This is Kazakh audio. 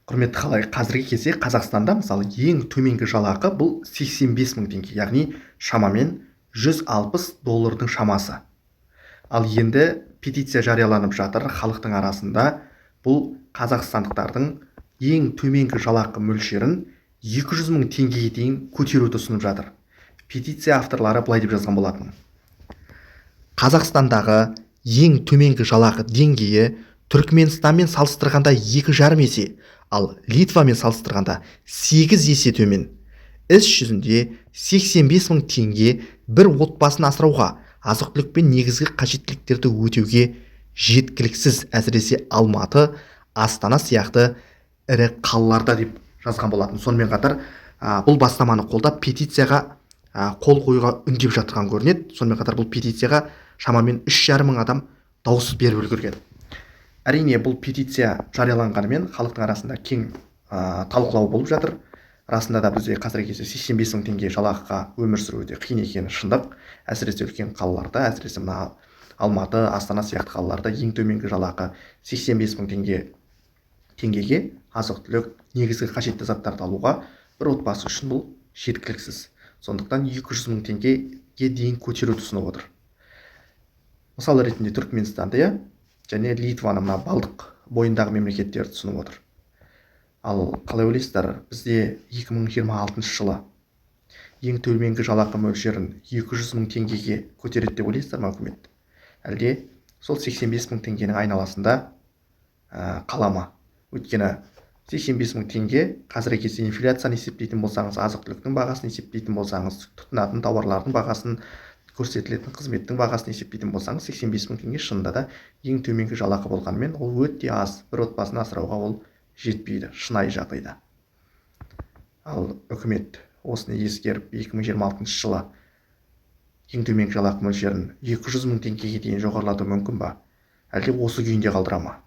Құрметті халайық, қазіргі кезде Қазақстанда, мысалы, ең төменгі жалақы бұл 85 мың теңге, яғни шамамен 160 доллардың шамасы. Ал енді петиция жарияланып жатыр халықтың арасында, бұл қазақстандықтардың ең төменгі жалақы мөлшерін 200 мың теңгеге дейін көтеруді ұсынып жатыр. Петиция авторлары былай деп жазған болатын: Қазақстандағы ең төменгі жалақы деңгейі Түркіменстанмен салыстырғанда 2,5 есе, ал Литвамен салыстырғанда 8 есе төмен. Іс жүзінде 85 мың теңге бір отбасын асырауға, азық-түлік пен негізгі қажеттіліктерді өтеуге жеткіліксіз, әсіресе Алматы, Астана сияқты ірі қалаларда, деп жазған болатын. Сонымен қатар бұл бастаманы қолдап, петицияға қол қоюға үндеп жатқан көрінеді. Сонымен қатар бұл петицияға шамамен 3,5 мың адам дауыс беріп үлгерген. Әрине, бұл петиция жарияланғанымен, халықтың арасында кең талқылау болып жатыр. Расында да, бізде қазіргі кезде 85 мың теңге жалақыға өмір сүру өте қиын екені шындық. Әсіресе үлкен қалаларда, әсіресе мына Алматы, Астана сияқты қалаларда ең төменгі жалақы 85 мың теңгеге азық түлік, негізгі қажетті заттарды алуға бір отбасы үшін бұл жеткіліксіз. Сондықтан 200 мың теңгеге дейін көтеруді ұсынып отыр. Мысал ретінде Түркіменстанды, иә, және Литваны, мына Балтық бойындағы мемлекеттерді ұсынып отыр. Ал қалай ойлайсыздар, бізде 2026 жылы ең төменгі жалақы мөлшерін 200 мың теңгеге көтереді деп ойлайсыздар ма үкімет, әлде сол 85 мың теңгенің айналасында қала ма? Өйткені 85 мың теңге қазіргі кезде инфляцияны есептейтін болсаңыз, азық түліктің бағасын есептейтін болсаңыз, тұтынатын тауарлардың бағасын, көрсетілетін қызметтің бағасын есептейтін болсаңыз, 85 мың теңге шынында да ең төменгі жалақы болғанымен, ол өте аз, бір отбасын асырауға ол жетпейді шынайы жағдайда. Ал үкімет осыны ескеріп, 2026 жылы ең төменгі жалақы мөлшерін 200 мың теңгеге дейін жоғарылатуы мүмкін ба, әлде осы күйінде қалдыра ма?